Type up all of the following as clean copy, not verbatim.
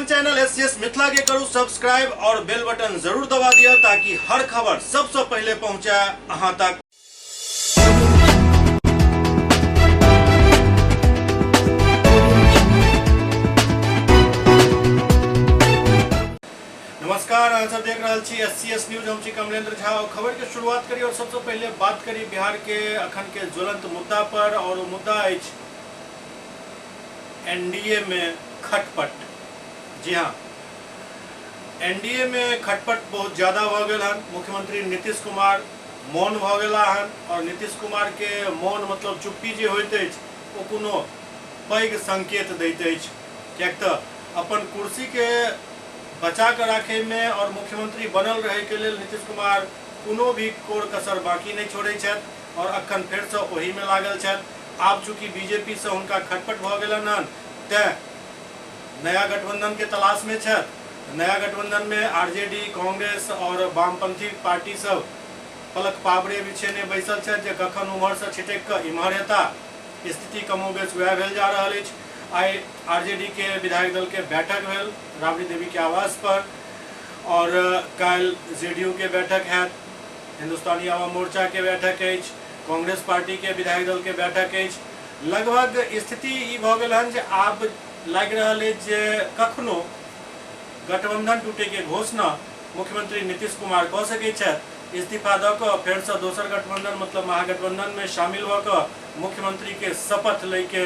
अपन channel SCS Mithila के करू सब्सक्राइब और बेल बटन जरूर दबा दिया ताकि हर खबर सबसे पहले पहुंचे अहां तक। नमस्कार, अहाँ सब देख रहल छी एससीएस न्यूज। हम छी कमलेंद्र झा और खबर के शुरुआत करी और सबसे पहले बात करी बिहार के अखन के ज्वलंत मुद्दा पर, और वो मुद्दा अछि एनडीए में खटपट। जी हाँ, एनडीए में खटपट बहुत ज़्यादा भऽ गेल हन। मुख्यमंत्री नीतीश कुमार मौन भऽ गेला हन और नीतीश कुमार के मौन मतलब चुप्पी जे होइत अछि ओ कोनो पैघ संकेत दैत अछि, किएक तऽ अपन कुर्सी के बचा कऽ राखैमे और मुख्यमंत्री बनल रहैके लेल नीतीश कुमार कोनो भी कोर कसर बाकी नहि छोड़ै छथि और अखन फेरसँ ओहीमे लागल छथि। आब चूँकि बीजेपी सँ हुनका खटपट भऽ गेलनि हन तेँ नया गठबंधन के तलाश में छथि। नया गठबंधन में आरजेडी, कांग्रेस और वामपंथी पार्टी सब पलक पाबरे बिछेने बैसल छथि जे कखन उम्हर सँ छिटकि कऽ इम्हर हेता। स्थिति कमोबेश वएह भेल जा रहल अछि। आइ आरजेडी के विधायक दल के बैठक भेल राबड़ी देवी के आवास पर और काल्हि जेडीयू के बैठक हैत, हिंदुस्तानी आवाम मोर्चा के बैठक अछि, कांग्रेस पार्टी के विधायक दल के बैठक अछि। लगभग स्थिति ई भऽ गेल हन जे आब लागि रहल अछि जे कखनो गठबंधन टूटे के घोषणा मुख्यमंत्री नीतीश कुमार कऽ सकैत छथि। इस्तीफा दऽ कऽ फेरसँ दोसर गठबंधन मतलब महागठबंधन में शामिल भऽ कऽ मुख्यमंत्री के शपथ लै के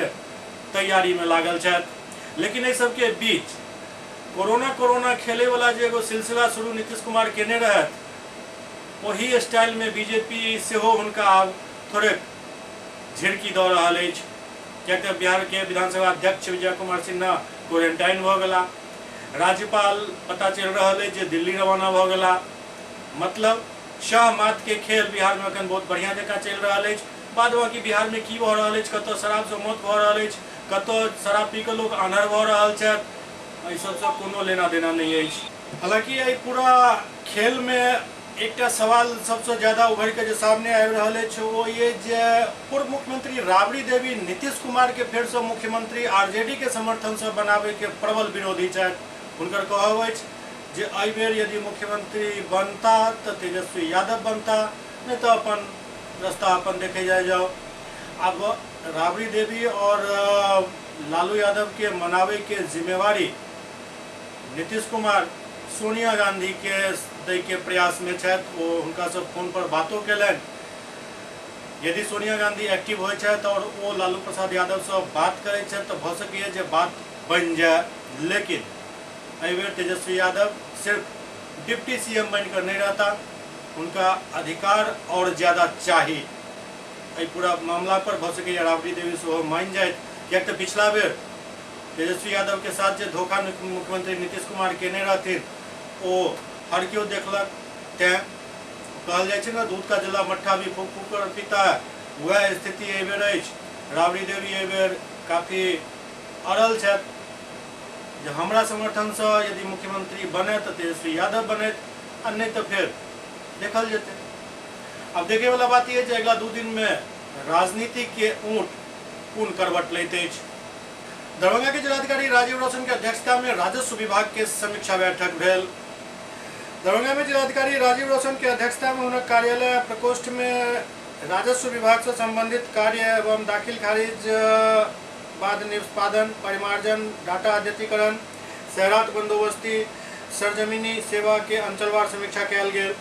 तैयारी में लागल छथि। लेकिन एहि सबके बीच कोरोना कोरोना खेले वाला जे एगो सिलसिला शुरू नीतीश कुमार केने रहथि ओही स्टाइल में बीजेपी सेहो हुनका आब थोड़ेक झिड़की दऽ रहल अछि, किएक तऽ बिहार के विधानसभा अध्यक्ष विजय कुमार सिन्हा क्वारेंटाइन भऽ गेला, राज्यपाल पता चलि रहल अछि जे दिल्ली रवाना भऽ गेला। मतलब शाह मात के खेल बिहार में अखन बहुत बढ़िया जकाँ चलि रहल अछि। बाद बाकी बिहार में की भऽ रहल अछि, कतऽ शराब सँ मौत भऽ रहल अछि, कतऽ शराब पी कऽ लोक आन्हर भऽ रहल छथि, एहि सबसँ कोनो लेना देना नहि अछि। हालांकि एहि पूरा खेल में एकटा सवाल सबसँ ज्यादा उभरि कऽ जे सामने आबि रहल अछि ओ ई जे पूर्व मुख्यमंत्री राबड़ी देवी नीतीश कुमार के फेरसँ मुख्यमंत्री आरजेडी के समर्थनसँ बनाबैके प्रबल विरोधी छथि। हुनकर कहब अछि जे एहि बेर यदि मुख्यमंत्री बनता तऽ तेजस्वी यादव बनता, नहि तऽ अपन रास्ता अपन देखे जाय जाउ। आब राबड़ी देवी और लालू यादव के मनाबे के जिम्मेवारी नीतीश कुमार सोनिया गांधी के दै के प्रयास में छथि। ओ हुनका से फोन पर बातो केलनि। यदि सोनिया गांधी एक्टिव होइ छथि और ओ लालू प्रसाद यादव से बात करै छथि तऽ भऽ सकैए जे बात बनि जाय। लेकिन एहि बेर तेजस्वी यादव सिर्फ डिप्टी सीएम बनि कऽ नहि रहता, हुनका अधिकार और ज्यादा चाही। एहि पूरा मामला पर भऽ सकैए राबड़ी देवी सेहो मानि जाथि, किएक तऽ पिछला बेर तेजस्वी यादव के साथ जे धोखा मुख्यमंत्री नीतीश कुमार केने रहथिन ओ हर केओ देखलक। तैं कहल जाइ छै ने, दूध का जला मट्ठा भी फूक फूक कर पीता है, वएह स्थिति एहि बेर अछि। राबड़ी देवी एहि बेर काफी अड़ल छथि जे हमरा समर्थनसँ यदि मुख्यमंत्री बने तऽ तेजस्वी यादव बनैत आ नहि तऽ फेर देखल जेतै। आब देखे वाला बात यह जे अगिला 2 दिन में राजनीति के ऊँट कोन करवट लैत अछि। दरभंगा के जिलाधिकारी राजीव रोशन के अध्यक्षता में राजस्व विभाग के समीक्षा बैठक भेल। दरभंगा में जिलाधिकारी राजीव रोशन के अध्यक्षता में हुनक कार्यालय प्रकोष्ठ में राजस्व विभाग से संबंधित कार्य एवं दाखिल खारिज बाद निष्पादन, परिमार्जन, डाटा अद्यतीकरण, शहरात बंदोबस्ती, सरजमीनी सेवा के अंचलवार समीक्षा कयल गेल।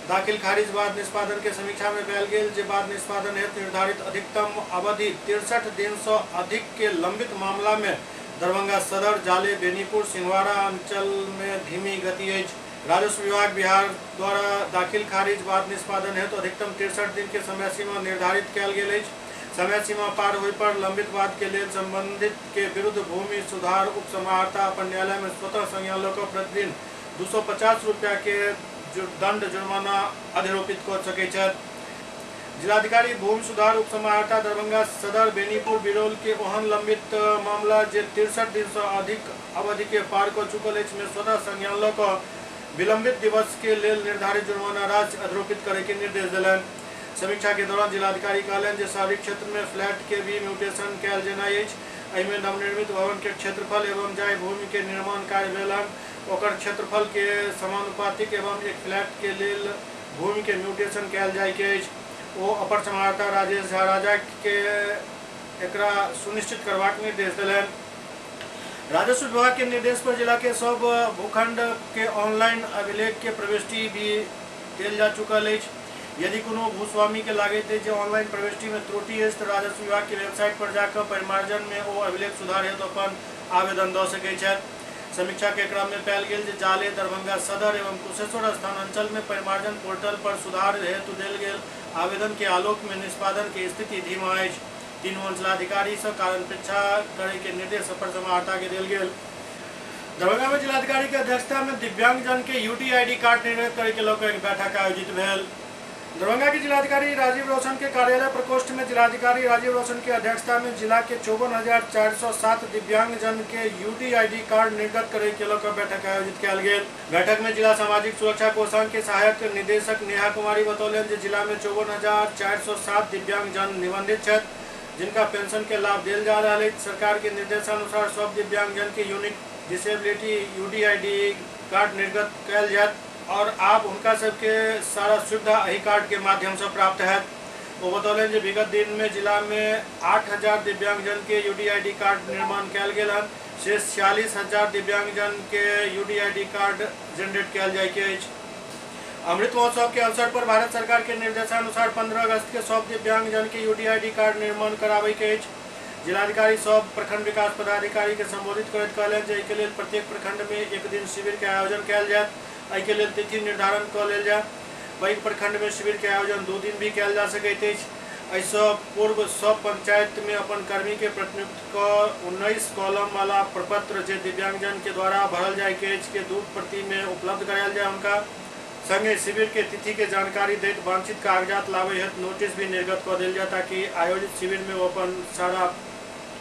दाखिल खारिज बाद निष्पादन के समीक्षा में कहल गेल जे बाद निष्पादन हेतु निर्धारित अधिकतम अवधि 63 दिन से अधिक के लंबित मामला में दरभंगा सदर, जाले, बेनीपुर, सिंहवाड़ा अंचल में धीमी गति अछि। राजस्व विभाग बिहार द्वारा दाखिल खारिज बाद निष्पादन हेतु अधिकतम 63 दिन के समय सीमा निर्धारित कयल गेल अछि। समय सीमा पार होय पर लंबित वाद के लेल संबंधित के विरुद्ध भूमि सुधार उप समाहर्ता अपन न्यायालय में स्वतः संज्ञान लऽ कऽ प्रतिदिन 250 रुपया के दंड जुर्माना अधिरोपित कऽ सकैत छथि। जिलाधिकारी भूमि सुधार उप समाहर्ता दरभंगा सदर, बेनीपुर, बिरौल के ओहन लंबित मामला जे 63 दिन से अधिक अवधि के पार कऽ चुकल अछि में स्वतः संज्ञान लऽ कऽ विलंबित दिवस के लेल निर्धारित जुर्माना राशि अधिरोपित करे के निर्देश देलनि। समीक्षा के दौरान जिलाधिकारी कहलनि जे शहरी क्षेत्र में फ्लैट के भी म्यूटेशन कयल जेनाइ अछि। एहिमे नवनिर्मित भवन के क्षेत्रफल एवं जाहि भूमि के निर्माण कार्य भेल हन ओकर क्षेत्रफल के समानुपातिक एवं एक फ्लैट के लेल भूमि के म्यूटेशन कयल जाय के अछि। ओ अपर समाहर्ता राजेश झा राजा के एकरा सुनिश्चित करबाक निर्देश देलनि। राजस्व विभाग के निर्देश पर जिला के सब भूखंड के ऑनलाइन अभिलेख के प्रविष्टि भी देल जा चुकल अछि। यदि कोनो भूस्वामी के लागैत अछि जे ऑनलाइन प्रविष्टि में त्रुटि अछि तऽ राजस्व विभाग के वेबसाइट पर जाकऽ परिमार्जन में ओ अभिलेख सुधार हेतु अपन आवेदन दऽ सकैत छथि। समीक्षा के क्रम में पायल गेल जे जाले, दरभंगा सदर एवं कुशेश्वर स्थान अंचल में परिमार्जन पोर्टल पर सुधार हेतु देल गेल आवेदन के आलोक में निष्पादन के स्थिति धीमा अछि। तीनू अंचलाधिकारी सँ कारण पृच्छा करय के निर्देश अपर समाहर्ता के देल गेल। दरभंगा में जिलाधिकारी के अध्यक्षता में दिव्यांगजन के यूडीआईडी कार्ड निर्गत करे के लऽ एक बैठक आयोजित भेल। दरभंगा के जिलाधिकारी राजीव रोशन के कार्यालय प्रकोष्ठ में जिलाधिकारी राजीव रोशन के अध्यक्षता में जिला के 54,407 दिव्यांगजन के यूडीआईडी कार्ड निर्गत करे के लऽ बैठक आयोजित कयल गेल। बैठक में जिला सामाजिक सुरक्षा कोषांग के सहायक निदेशक नेहा कुमारी बतौलनि जे जिला में 54,407 दिव्यांगजन निबंधित छथि, जिनका पेंशन के लाभ देल जा रहल अछि। सरकार के निर्देशानुसार सब दिव्यांगजन के यूनिक डिसेबिलिटी यूडीआईडी कार्ड निर्गत कयल जायत और आब हुनका सबके सारा सुविधा एहि कार्ड के माध्यम से प्राप्त हैत। ओ बतौलनि जे विगत दिन में जिला में 8,000 दिव्यांगजन के यूडीआईडी कार्ड निर्माण कयल गेल हन, शेष 46,000 दिव्यांगजन के यूडीआईडी कार्ड जनरेट कयल जाय के अछि। अमृत महोत्सव के अवसर पर भारत सरकार के निर्देशानुसार 15 अगस्त के सब दिव्यांगजन के यूडीआईडी कार्ड निर्माण कराबै के अछि। जिलाधिकारी सब प्रखंड विकास पदाधिकारी के संबोधित करैत कहलनि जे एहिके लेल प्रत्येक प्रखंड में एक दिन शिविर के आयोजन कयल जायत। एहिके लेल तिथि निर्धारण कऽ लेल जाय। पैघ प्रखंड में शिविर के आयोजन 2 दिन भी कयल जा सकैत अछि। एहिसँ पूर्व सब पंचायत में अपन कर्मी के प्रतिनियुक्त कऽ 19 कॉलम वाला प्रपत्र जे दिव्यांगजन के द्वारा भरल जाय के अछि के 2 प्रति में उपलब्ध करायल जाय हुनका। संगे शिविर के तिथि के जानकारी दैत वांछित कागजात लाबै हेतु नोटिस भी निर्गत कऽ देल जाय ताकि आयोजित शिविर में ओ अपन सारा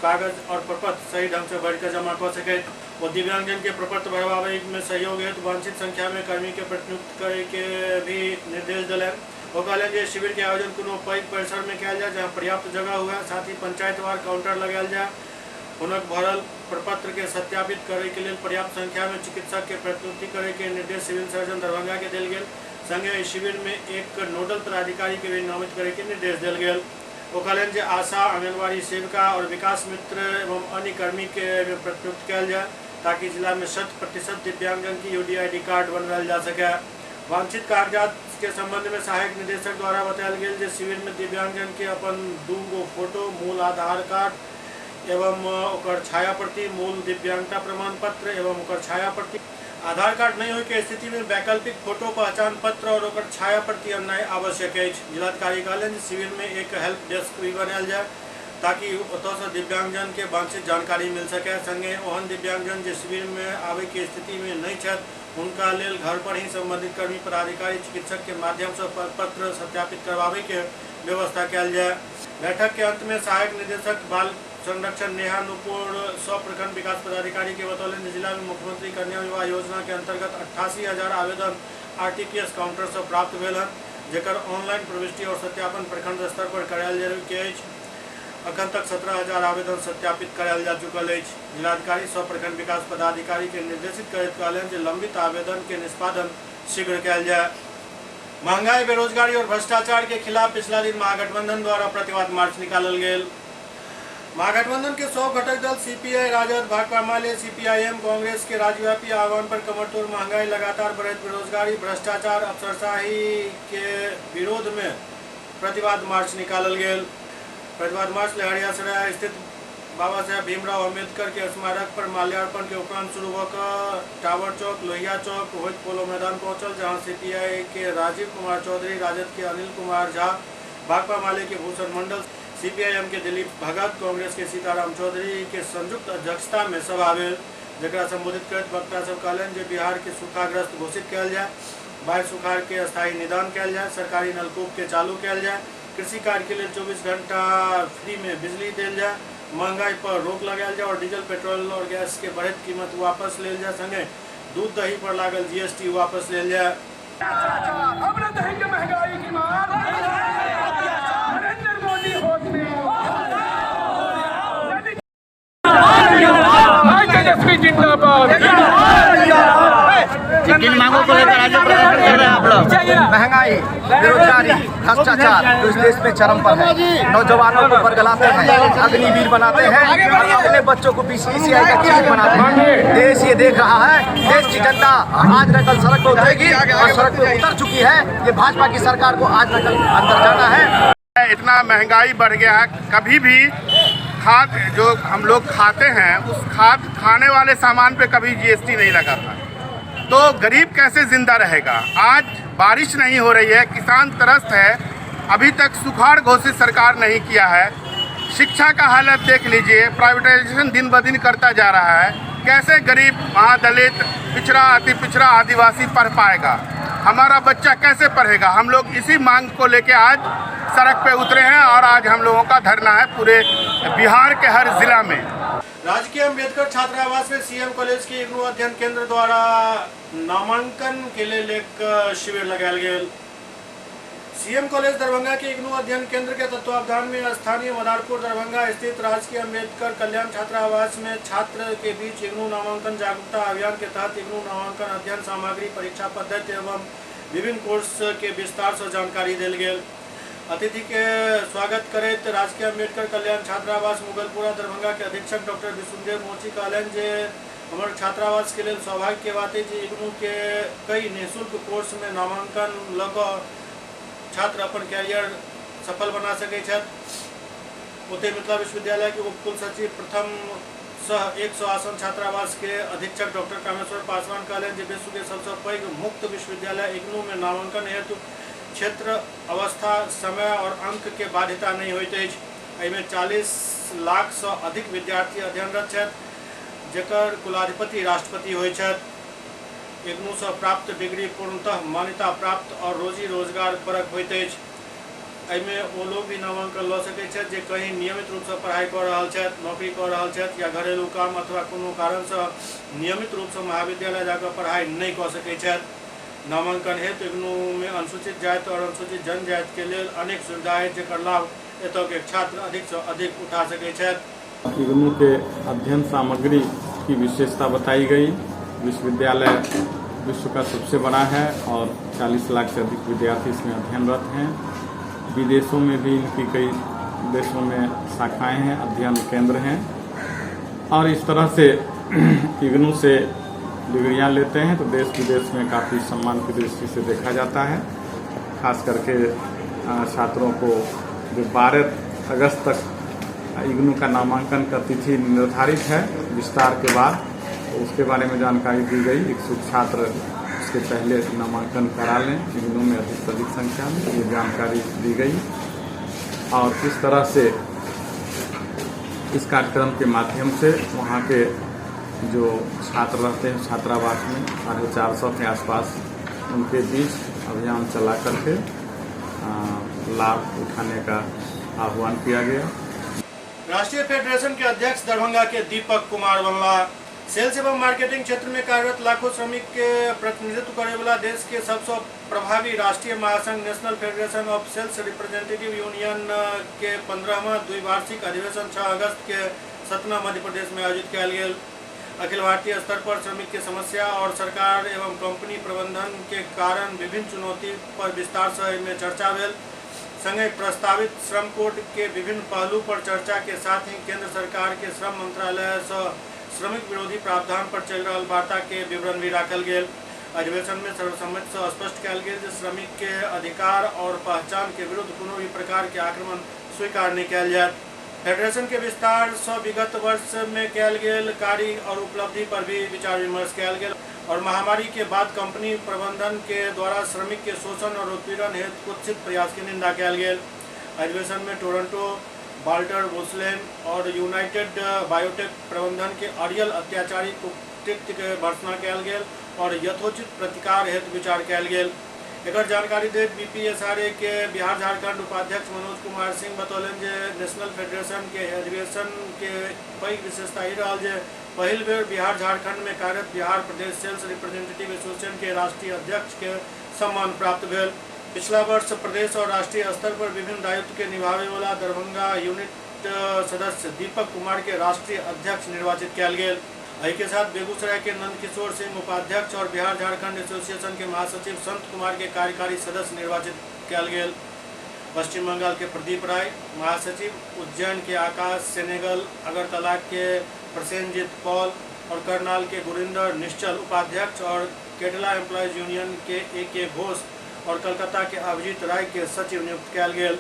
कागज और प्रपत्र सही ढंग से भरि कऽ जमा कऽ सकैत। ओ दिव्यांगजन के प्रपत्र भरवाबै में सहयोग हेतु वांछित संख्या में कर्मी के प्रतिनियुक्त करे के भी निर्देश देलनि। ओ कहलनि जे शिविर के आयोजन कोनो पैघ परिसर में कयल जाय जहाँ पर्याप्त जगह हुए, साथ ही पंचायतवार काउंटर लगायल जाय। हुनक भरल प्रपत्र के सत्यापित करे के लेल पर्याप्त संख्या में चिकित्सक के प्रतिनियुक्ति करे के निर्देश सिविल सर्जन दरभंगा के देल गेल। संगे एहि शिविर में एक नोडल पदाधिकारी के भी नामित करे के निर्देश देल गेल। ओ कहलनि जे आशा, आंगनबाड़ी सेविका और विकास मित्र एवं अन्य कर्मी के एहिमे प्रतिनियुक्त कयल जाय ताकि जिला में 100% दिव्यांगजन की यूडीआईडी कार्ड बनवायल जा सके। वांछित कागजात के संबंध में सहायक निदेशक द्वारा बतायल गेल जे शिविर में दिव्यांगजन के अपन 2 गो फोटो, मूल आधार कार्ड एवं ओकर छाया प्रति, मूल दिव्यांगता प्रमाण पत्र एवं ओकर छाया प्रति, आधार कार्ड नहीं होय के स्थिति में वैकल्पिक फोटो पहचान पत्र और ओकर छाया प्रति अननाइ आवश्यक अछि। जिलाधिकारी कहलनि जे शिविर में एक हेल्प डेस्क भी बनायल जाय ताकि ओतयसँ दिव्यांगजन के वांछित जानकारी मिल सके। संगे ओहन दिव्यांगजन जे शिविर में आबै के स्थिति में नहीं छथि हुनका लेल घर पर ही संबंधित कर्मी, पदाधिकारी, चिकित्सक के माध्यम से प्रपत्र सत्यापित करवाबै के व्यवस्था कयल जाय। बैठक के अंत में सहायक निदेशक बाल संरक्षण नेहा नुपुर सब प्रखंड विकास पदाधिकारी के बतौलनि जे जिला में मुख्यमंत्री कन्या विवाह योजना के अंतर्गत 88,000 आवेदन आरटीपीएस काउंटर से प्राप्त भेल हन, जेकर ऑनलाइन प्रविष्टि और सत्यापन प्रखंड स्तर पर करायल जाय के अछि। अखन तक 17,000 आवेदन सत्यापित करायल जा चुकल अछि। जिलाधिकारी सब प्रखंड विकास पदाधिकारी के निर्देशित करैत कहलनि जे लंबित आवेदन के निष्पादन शीघ्र कयल जाय। महंगाई, बेरोजगारी और भ्रष्टाचार के खिलाफ पिछला दिन महागठबंधन द्वारा प्रतिवाद मार्च निकालल गेल। महागठबंधन के 100 घटक दल सीपीआई, राजद, भाकपा माले, सीपीआईएम, कांग्रेस के राज्यव्यापी आह्वान पर कमरतोड़ महंगाई, लगातार बढ़ैत बेरोजगारी, भ्रष्टाचार, अफसरशाही के विरोध में प्रतिवाद मार्च निकालल गेल। प्रतिवाद मार्च लहरियासराय स्थित बाबा साहेब भीमराव अम्बेडकर के स्मारक पर माल्यार्पण के उपरांत शुरू भऽ कऽ टावर चौक, लोहिया चौक होइत पोलो मैदान पहुंचल, जहां सीपीआई के राजीव कुमार चौधरी, राजद के अनिल कुमार झा, भाकपा माले के भूषण मंडल, सीपीआईएम के दिलीप भगत, कांग्रेस के सीताराम चौधरी के संयुक्त अध्यक्षता में सभा भेल, जकरा संबोधित करैत वक्ता सब कहलनि जे बिहार के सूखाग्रस्त घोषित कयल जाय, बाढ़ि सुखाड़ के अस्थायी निदान कयल जाय, सरकारी नलकूप के चालू कयल जाय, कृषि कार्य के लेल 24 घंटा फ्री में बिजली देल जाय, महंगाई पर रोक लगायल जाय और डीजल, पेट्रोल और गैस के बढ़ैत कीमत वापस लेल जाय, संगे दूध दही पर लागल जीएसटी वापस लेल जाय। अब न दहेंगे महंगाई की मार, नरेंद्र मोदी होश में। बीजेपी जिंदाबाद। किन मांगों को लेकर आज प्रदर्शन कर रहे हैं आप लोग? महंगाई, बेरोजगारी, भ्रष्टाचार जो इस देश में चरम पर है, नौजवानों को बरगलाते हैं, अग्निवीर बनाते हैं और अपने बच्चों को बीसीसीआई का चीफ बनाते हैं। देश ये देख रहा है, देश की जनता आज न कल सड़क पर उतरेगी और सड़क पर उतर चुकी है। ये भाजपा की सरकार को आज न कल अंदर जाना है। इतना महंगाई बढ़ गया है, कभी भी खाद जो हम लोग खाते हैं उस खाद खाने वाले सामान पे कभी जीएसटी नहीं लगा था, तो गरीब कैसे जिंदा रहेगा। आज बारिश नहीं हो रही है, किसान त्रस्त है, अभी तक सुखाड़ घोषित सरकार नहीं किया है। शिक्षा का हालत देख लीजिए, प्राइवेटाइजेशन दिन ब दिन करता जा रहा है। कैसे गरीब, महादलित, पिछड़ा, अति पिछड़ा, आदिवासी पढ़ पाएगा? हमारा बच्चा कैसे पढ़ेगा? हम लोग इसी मांग को लेके आज सड़क पे उतरे हैं और आज हम लोगों का धरना है पूरे बिहार के हर जिला में। राजकीय अम्बेडकर छात्रावास में सीएम कॉलेज के इग्नू अध्ययन केंद्र द्वारा नामांकन के लेल एक शिविर लगायल गेल। सीएम कॉलेज दरभंगा के इग्नू अध्ययन केंद्र के तत्वावधान में स्थानीय मदारपुर दरभंगा स्थित राजकीय अम्बेडकर कल्याण छात्रावास में छात्र के बीच इग्नू नामांकन जागरूकता अभियान के तहत इग्नू नामांकन अध्ययन सामग्री, परीक्षा पद्धति एवं विभिन्न कोर्स के विस्तार से जानकारी देल गेल। अतिथि के स्वागत करैत राजकीय अम्बेडकर कल्याण छात्रावास मुगलपुरा दरभंगा के अधीक्षक डॉक्टर विष्णुदेव मोची कहलनि जे हमर छात्रावास के लेल सौभाग्य के बात है जे इग्नू के कई निःशुल्क कोर्स में नामांकन लऽ कऽ छात्र अपन कैरियर सफल बना सकै छथि। ओतहि मिथिला विश्वविद्यालय के उपकुल सचिव प्रथम सह 100 आसन छात्रावास के अधीक्षक डॉक्टर कामेश्वर पासवान कहलनि जे विश्व के सबसँ पैघ मुक्त विश्वविद्यालय इग्नू में नामांकन हेतु क्षेत्र, अवस्था, समय और अंक के बाध्यता नहीं होइत अछि। एहिमे 40 लाख से अधिक विद्यार्थी अध्ययनरत छथि, जकर कुलाधिपति राष्ट्रपति होइ छथि। इग्नू से प्राप्त डिग्री पूर्णतः मान्यता प्राप्त और रोजी रोजगार परक होइत अछि। एहिमे ओ लोग भी नामांकन लऽ सकैत छथि जे कहीं नियमित रूपसँ पढ़ाइ कऽ रहल छथि, नौकरी कऽ रहल छथि या घरेलू काम अथवा कोनो कारणसँ नियमित रूपसँ महाविद्यालय जाकऽ पढ़ाइ नहि कऽ सकैत छथि। नामांकन हेतु इग्नू में अनुसूचित जाति और अनुसूचित जनजाति के लेल अनेक सुविधा है, जकर लाभ एतय के छात्र अधिक से अधिक उठा सकै छथि। इग्नू के अध्ययन सामग्री की विशेषता बताई गई। विश्वविद्यालय विश्व का सबसे बड़ा है और 40 लाख से अधिक विद्यार्थी इसमें अध्ययनरत हैं। विदेशों में भी इनकी कई देशों में शाखाएं हैं, अध्ययन केंद्र हैं और इस तरह से इग्नू से डिग्रियां लेते हैं तो देश विदेश में काफ़ी सम्मान की दृष्टि से देखा जाता है। खास करके छात्रों को जो 12 अगस्त तक इग्नू का नामांकन का तिथि निर्धारित है विस्तार के बाद, तो उसके बारे में जानकारी दी गई। इच्छुक छात्र उसके पहले नामांकन करा लें इग्नू में अधिक से अधिक संख्या में, ये जानकारी दी गई। और इस तरह से इस कार्यक्रम के माध्यम से वहाँ के जो छात्र रहते हैं छात्रावास में 450 के आसपास, उनके बीच अभियान चला करके लाभ उठाने का आह्वान किया गया। राष्ट्रीय फेडरेशन के अध्यक्ष दरभंगा के दीपक कुमार बनला। सेल्स एवं मार्केटिंग क्षेत्र में कार्यरत लाखों श्रमिक के प्रतिनिधित्व करे वाला देश के सबसे प्रभावी राष्ट्रीय महासंघ National Federation of Sales Representative Union के 15वां द्विवार्षिक अधिवेशन 6 अगस्त के सतना मध्य प्रदेश में आयोजित कयल गेल। अखिल भारतीय स्तर पर श्रमिक के समस्या और सरकार एवं कंपनी प्रबंधन के कारण विभिन्न चुनौती पर विस्तार से एहिमे चर्चा भेल। संगे प्रस्तावित श्रम कोड के विभिन्न पहलू पर चर्चा के साथ ही केंद्र सरकार के श्रम मंत्रालय से श्रमिक विरोधी प्रावधान पर चल रहा वार्ता के विवरण भी राखल गेल। अधिवेशन में सर्वसम्मति से स्पष्ट कयल गेल जे श्रमिक के अधिकार और पहचान के विरुद्ध कोनो भी प्रकार के आक्रमण स्वीकार नहीं कयल जायत। फेडरेशन के विस्तार से विगत वर्ष में कयल गेल कार्य और उपलब्धि पर भी विचार विमर्श कयल गेल और महामारी के बाद कंपनी प्रबंधन के द्वारा श्रमिक के शोषण और उत्पीड़न हेतु कुत्सित प्रयास की निंदा कयल गेल। अधिवेशन में टोरंटो, बाल्टर वोसलेन और यूनाइटेड बायोटेक प्रबंधन के अरियल अत्याचारी कुकृत्य के भर्त्सना कयल गेल और यथोचित प्रतिकार हेतु विचार कयल गेल। एकर जानकारी दैत बीपीएसआरए के बिहार झारखंड उपाध्यक्ष मनोज कुमार सिंह बतौलनि जे नेशनल फेडरेशन के अधिवेशन के पैघ विशेषता ई रहल जे पहिल बेर बिहार झारखंड में कार्यरत बिहार प्रदेश सेल्स रिप्रेजेंटेटिव एसोसिएशन के राष्ट्रीय अध्यक्ष के सम्मान प्राप्त भेल। पिछला वर्ष प्रदेश और राष्ट्रीय स्तर पर विभिन्न दायित्व के निभावे वाला दरभंगा यूनिट सदस्य दीपक कुमार के राष्ट्रीय अध्यक्ष निर्वाचित कयल गेल। एहि के साथ बेगूसराय के नंदकिशोर सिंह उपाध्यक्ष और बिहार झारखंड एसोसिएशन के महासचिव संत कुमार के कार्यकारी सदस्य निर्वाचित कयल गेल। पश्चिम बंगाल के प्रदीप राय महासचिव, उज्जैन के आकाश सेनेगल, अगरतला के प्रसेनजीत पॉल और करनाल के गुरिंदर निश्चल उपाध्यक्ष और केडला एम्प्लॉयज यूनियन के ए.के. घोष और कलकत्ता के अभिजीत राय के सचिव नियुक्त कयल गेल।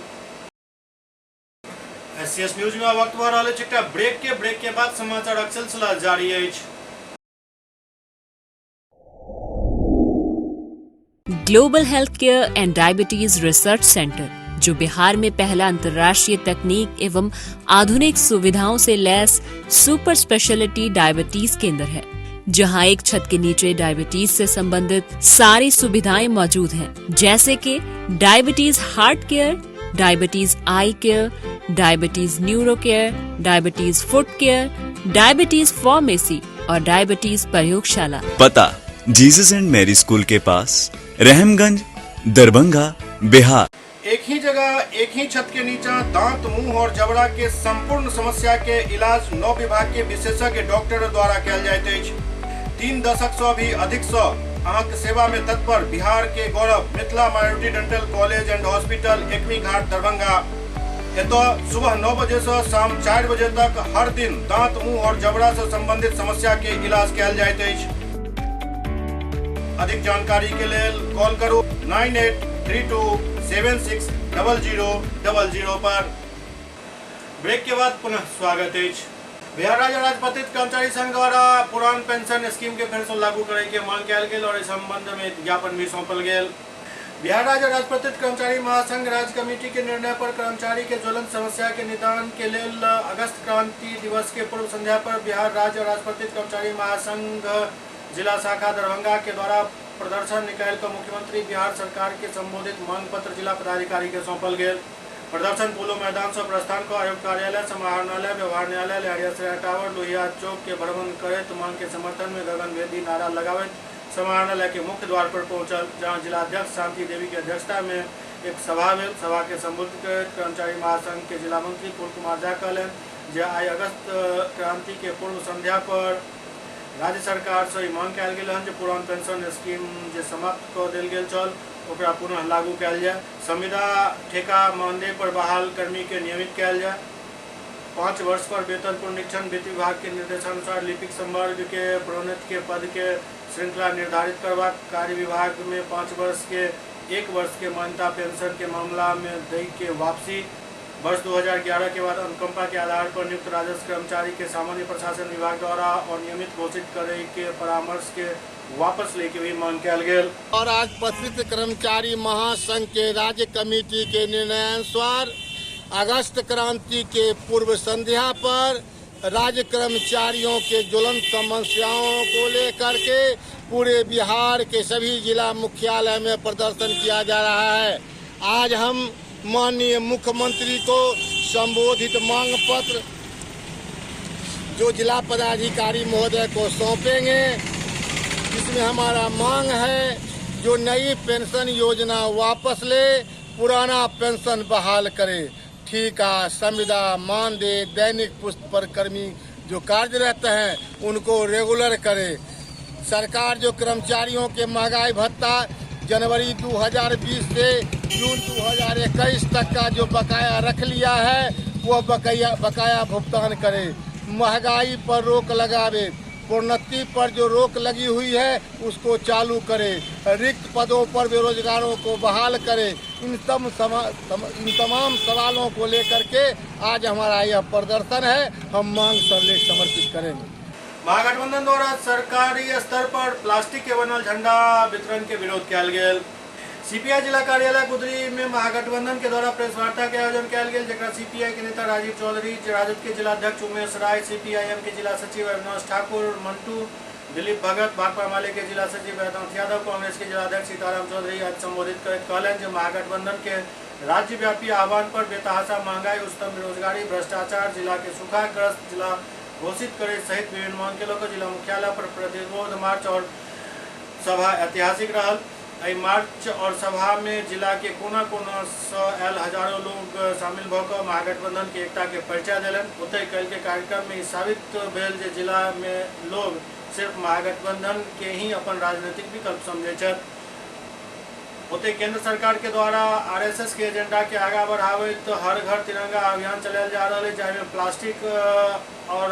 एससीएस न्यूज में वक्त भऽ रहल अछि एकटा ब्रेक के बाद समाचारक सिलसिला जारी अछि। Global health care and diabetes research centre, जो बिहार में पहला अंतर्राष्ट्रीय तकनीक एवं आधुनिक सुविधाओं से लैस सुपर स्पेशलिटी डायबिटीज केंद्र है, जहां एक छत के नीचे डायबिटीज से संबंधित सारी सुविधाएं मौजूद हैं, जैसे कि diabetes heart care, diabetes eye care, diabetes neuro care, diabetes foot care, diabetes pharmacy और डायबिटीज प्रयोगशाला। पता जीसस एंड मैरी स्कूल के पास, रहमगंज, दरभंगा, बिहार। एक ही जगह एक ही छत के नीचा दांत, मुंह और जबड़ा के संपूर्ण समस्या के इलाज 9 विभाग के विशेषज्ञ डॉक्टर द्वारा कयल जाइत अछि। 3 दशक से भी अधिक से अहाँके सेवा में तत्पर बिहार के गौरव Mithila minority dental college and hospital, Ekmi Ghat, Darbhanga. एतऽ सुबह 9 बजे से शाम 4 बजे तक हर दिन दांत, मुंह और जबड़ा से संबंधित समस्या के इलाज कयल जाइत अछि। अधिक जानकारी के लेल कॉल करू 983276 0000 पर। ब्रेक के बाद पुनः स्वागत अछि। बिहार राज्य राजपत्रित कर्मचारी संघ द्वारा पुरान पेंशन स्कीम के फेर से लागू करे के मांग कयल गेल और इस संबंध में ज्ञापन भी सौंपल गेल। बिहार राज्य राजपत्रित कर्मचारी महासंघ राज्य कमेटी के निर्णय पर कर्मचारी के ज्वलंत समस्या के निदान के लेल अगस्त क्रांति दिवस के पूर्व संध्या पर बिहार राज्य राजपत्रित कर्मचारी महासंघ जिला शाखा दरभंगा के द्वारा प्रदर्शन निकालि कऽ मुख्यमंत्री बिहार सरकार के संबोधित मांग पत्र जिला पदाधिकारी के सौंपल गेल। प्रदर्शन पोलो मैदान से प्रस्थान कऽ आयुक्त कार्यालय, समाहरणालय, व्यवहार न्यायालय, लहरियासराय टावर, लोहिया चौक के भ्रमण करैत मांग के समर्थन में गगनभेदी नारा लगाबैत समाहरणालय के मुख्य द्वार पर पहुंचल, जहां जिलाध्यक्ष शांति देवी के अध्यक्षता में एक सभा भेल। सभा के संबोधित करैत कर्मचारी महासंघ के जिला मंत्री फूल कुमार झा कहलनि जे आइ अगस्त क्रांति के पूर्व संध्या पर राज्य सरकार से ई मांग कयल गेल हन जे पुरान पेंशन स्कीम जे समाप्त कऽ देल गेल छल ओकरा पुनः लागू कयल जाय, संविदा ठेका मानदेय पर बहाल कर्मी के नियमित कयल जाय, 5 वर्ष पर वेतन पुनरीक्षण वित्त विभाग के निर्देशानुसार लिपिक संवर्ग के प्रोन्नत के पद के श्रृंखला निर्धारित करबाक, कार्य विभाग में 5 वर्ष के 1 वर्ष के मान्यता पेंशन के मामला में दै के वापसी, वर्ष 2011 के बाद अनुकंपा के आधार पर नियुक्त राजस्व कर्मचारी के सामान्य प्रशासन विभाग द्वारा अनियमित घोषित करे के परामर्श के वापस लेके भी मांग कयल गेल। और राजपत्रित कर्मचारी महासंघ के राज्य कमेटी के निर्णयानुसार अगस्त क्रांति के पूर्व संध्या पर राज्य कर्मचारियों के ज्वलंत समस्याओं को लेकर के पूरे बिहार के सभी जिला मुख्यालय में प्रदर्शन किया जा रहा है। आज हम माननीय मुख्यमंत्री को संबोधित मांग पत्र जो जिला पदाधिकारी महोदय को सौंपेंगे, जिसमें हमारा मांग है जो नई पेंशन योजना वापस ले, पुराना पेंशन बहाल करे, ठीका, संविदा, मानदेय, दैनिक पुष्ट पर कर्मी जो कार्यरत हैं उनको रेगुलर करे, सरकार जो कर्मचारियों के महंगाई भत्ता जनवरी 2020 से जून 2021 तक का जो बकाया रख लिया है वह बकाया भुगतान करे, महंगाई पर रोक लगावे, प्रोन्नति पर जो रोक लगी हुई है उसको चालू करे, रिक्त पदों पर बेरोजगारों को बहाल करे। इन तमाम सवालों को लेकर के आज हमारा यह प्रदर्शन है। हम मांग सरलेख समर्पित करेंगे। महागठबंधन द्वारा सरकारी स्तर पर प्लास्टिक के बनल झंडा वितरण के विरोध कयल गेल। सीपीआई जिला कार्यालय गुदरी में महागठबंधन के द्वारा प्रेस वार्ता के आयोजन कयल गेल, जकरा सीपीआई के नेता राजीव चौधरी, राजद के जिलाध्यक्ष उमेश राय, सीपीआईएम के जिला सचिव अविनाश ठाकुर, मंटू, दिलीप भगत, भाकपा माले के जिला सचिव वैद्यनाथ यादव, कांग्रेस के जिलाध्यक्ष सीताराम चौधरी आज संबोधित करैत कहलनि जे महागठबंधन के राज्यव्यापी आह्वान पर बेतहाशा महंगाई, उच्चतम बेरोजगारी, भ्रष्टाचार, जिला के सूखाग्रस्त जिला घोषित करे सहित विभिन्न मांग के लऽ कऽ जिला मुख्यालय पर प्रतिरोध मार्च और सभा ऐतिहासिक रहल। एहि मार्च और सभा में जिला के कोना कोना से आयल हजारों लोग शामिल भऽ कऽ महागठबंधन के एकता के परिचय देलनि। ओतहि काल्हि के कार्यक्रम में ई साबित भेल जे जिला में लोग सिर्फ महागठबंधन के ही अपन राजनीतिक विकल्प समझै छथि। ओतहि केंद्र सरकार के द्वारा आरएसएस के एजेंडा के आगा बढ़ाबैत हर घर तिरंगा अभियान चलायल जा रहल अछि, जाहिमे प्लास्टिक और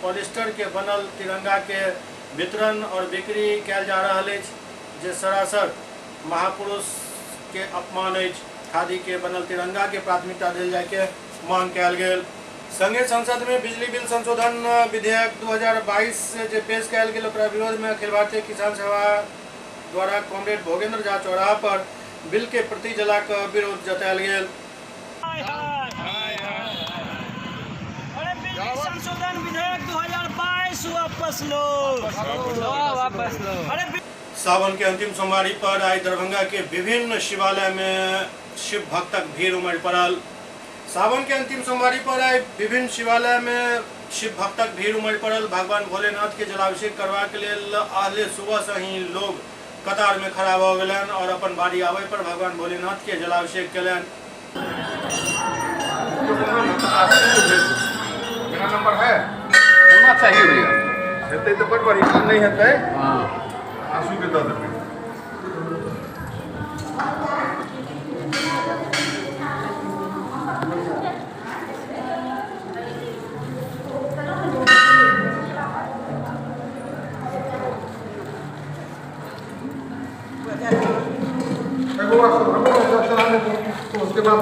पॉलिस्टर के बनल तिरंगा के वितरण और बिक्री कयल जा रहल अछि, जे सरासर महापुरुष के अपमान अछि। खादी के बनल तिरंगा के प्राथमिकता देल जाय के मांग कयल गेल। संगे संसद में बिजली बिल संशोधन विधेयक 2022 जे पेश कयल गेल ओकरा विरोध में अखिल भारतीय किसान सभा द्वारा कॉमरेड भोगेंद्र झा चौराहा पर बिल के प्रति जला कऽ विरोध जतायल गेल। अरे बिजली संशोधन विधेयक 2022 वापस लो, वापस लो। अरे सावन के अंतिम सोमवारी पर आई दरभंगा के विभिन्न शिवालय में शिव भक्तक भीड़ उमड़ पड़ल। सावन के अंतिम सोमवारी पर आई विभिन्न शिवालय में शिव भक्तक भीड़ उमड़ पड़ल। भगवान भोलेनाथ के जलाभिषेक करबाक लेल अहले सुबह से ही लोग कतार में खड़ा भऽ गेलनि और अपन बारी आबै पर भगवान भोलेनाथ के जलाभिषेक केलनि। मेरा नंबर है, होना चाहिए भैया, हेतै तऽ बड़ बढ़िया, नहीं हेतै आंसू के दऽ देबै। तो उसके बाद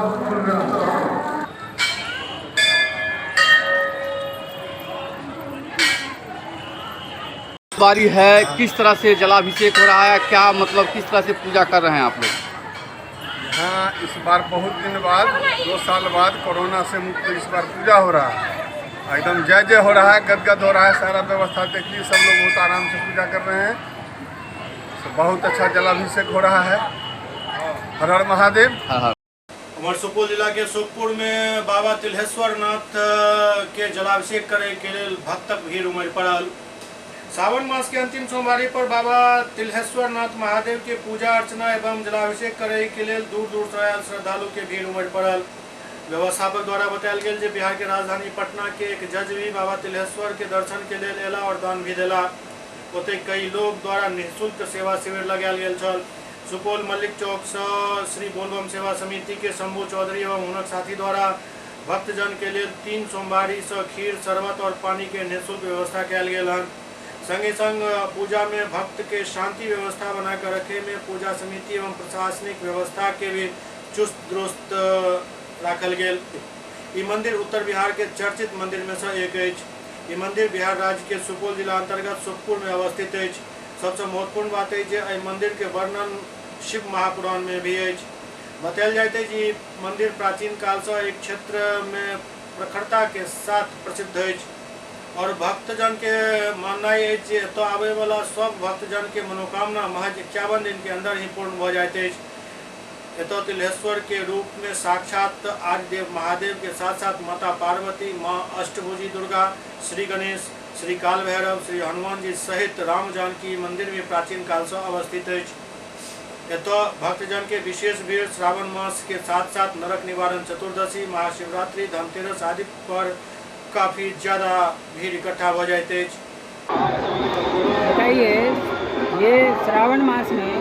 बारी है, किस तरह से जलाभिषेक हो रहा है, क्या मतलब किस तरह से पूजा कर रहे हैं आप लोग? यहाँ इस बार बहुत दिन बाद, 2 साल बाद कोरोना से मुक्त इस बार पूजा हो रहा है। एकदम जय जय हो रहा है, गदगद हो रहा है। सारा व्यवस्था देखिए, सब लोग बहुत आराम से पूजा कर रहे हैं। तो बहुत अच्छा जलाभिषेक हो रहा है। हर हर महादेव। उमर सुपौल जिला के सुखपुर में बाबा तिल्हेश्वर नाथ के जलाभिषेक करे के लेल भक्तक भीड़ उमड़ पड़ल। सावन मास के अंतिम सोमवारी पर बाबा तिल्हेश्वर नाथ महादेव के पूजा अर्चना एवं जलाभिषेक करे के लेल दूर दूर से आयल श्रद्धालु के भीड़ उमड़ पड़ल। व्यवस्थापक द्वारा बतायल गेल जे बिहार के राजधानी पटना के एक जज भी बाबा तिल्हेश्वर के दर्शन के लेल एला और दान भी देला। ओतहि कई लोग द्वारा निःशुल्क सेवा शिविर लगायल गेल छल। सुपौल मल्लिक चौक से श्री बोलबम सेवा समिति के शंभू चौधरी एवं हुनक साथी द्वारा भक्तजन के लेल 3 सोमवारी से खीर, शरबत और पानी के निःशुल्क व्यवस्था कयल गेल हन। संगे संग पूजा में भक्त के शांति व्यवस्था बनाकर रखे में पूजा समिति एवं प्रशासनिक व्यवस्था के भी चुस्त दुरुस्त राखल गेल। ई मंदिर उत्तर बिहार के चर्चित मंदिर में से एक अछि। ई मंदिर बिहार राज्य के सुपौल जिला अंतर्गत सुखपुर में अवस्थित अछि। सबसे महत्वपूर्ण बात है जे एहि मंदिर के वर्णन शिव महापुराण में भी अछि। बतायल जाइत अछि ई मंदिर प्राचीन काल से एक क्षेत्र में प्रखरता के साथ प्रसिद्ध अछि और भक्तजन के माननाइ अछि जे एतऽ आबै वाला सब भक्तजन के मनोकामना महज 51 दिन के अंदर ही पूर्ण भऽ जाइत अछि। एतऽ तिल्हेश्वर के रूप में साक्षात आदिदेव महादेव के साथ साथ माता पार्वती, माँ अष्टभुजी दुर्गा, श्री गणेश, श्री काल भैरव, श्री हनुमान जी सहित राम जानकी मंदिर में प्राचीन काल से अवस्थित अछि। एतऽ भक्तजन के विशेष भीड़ श्रावण मास के साथ साथ नरक निवारण चतुर्दशी, महाशिवरात्रि, धनतेरस आदि पर काफी ज्यादा भीड़ इकट्ठा हो जाइत अछि। बताइए, ये श्रावण मास में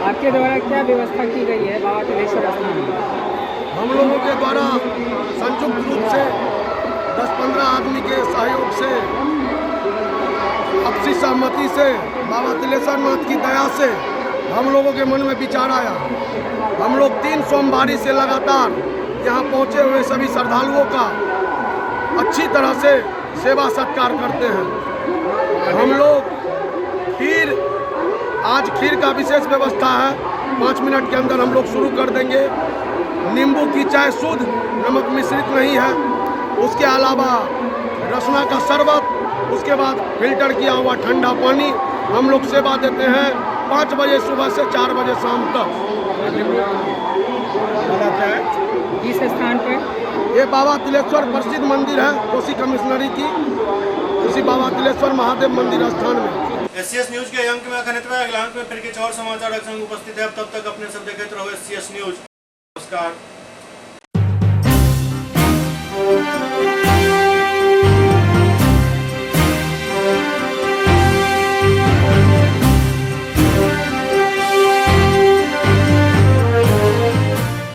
आपके द्वारा क्या व्यवस्था की गई है बाबा तिल्हेश्वर स्थान में? हम लोगों के द्वारा संयुक्त रूप से 10-15 आदमी के सहयोग से, आपसी सहमति से, बाबा तिल्हेश्वर नाथ की दया से हम लोगों के मन में विचार आया। हम लोग 3 सोमवारी से लगातार यहाँ पहुँचे हुए सभी श्रद्धालुओं का अच्छी तरह से सेवा सत्कार करते हैं। हम लोग खीर, आज खीर का विशेष व्यवस्था है, 5 मिनट के अंदर हम लोग शुरू कर देंगे। नींबू की चाय शुद्ध, नमक मिश्रित नहीं है। उसके अलावा रसना का शरबत, उसके बाद फिल्टर किया हुआ ठंडा पानी हम लोग सेवा देते हैं 5 बजे सुबह से 4 बजे शाम तक। इस स्थान पर ये बाबा तिल्हेश्वर प्रसिद्ध मंदिर है कोसी कमिश्नरी की, उसी बाबा तिल्हेश्वर महादेव मंदिर स्थान में। एससीएस न्यूज के अंक में अखन एतबे। अगला अंक में फिर किछु और समाचारक संग उपस्थित है। तब तक अपने सब देखैत रहू एससीएस न्यूज। नमस्कार।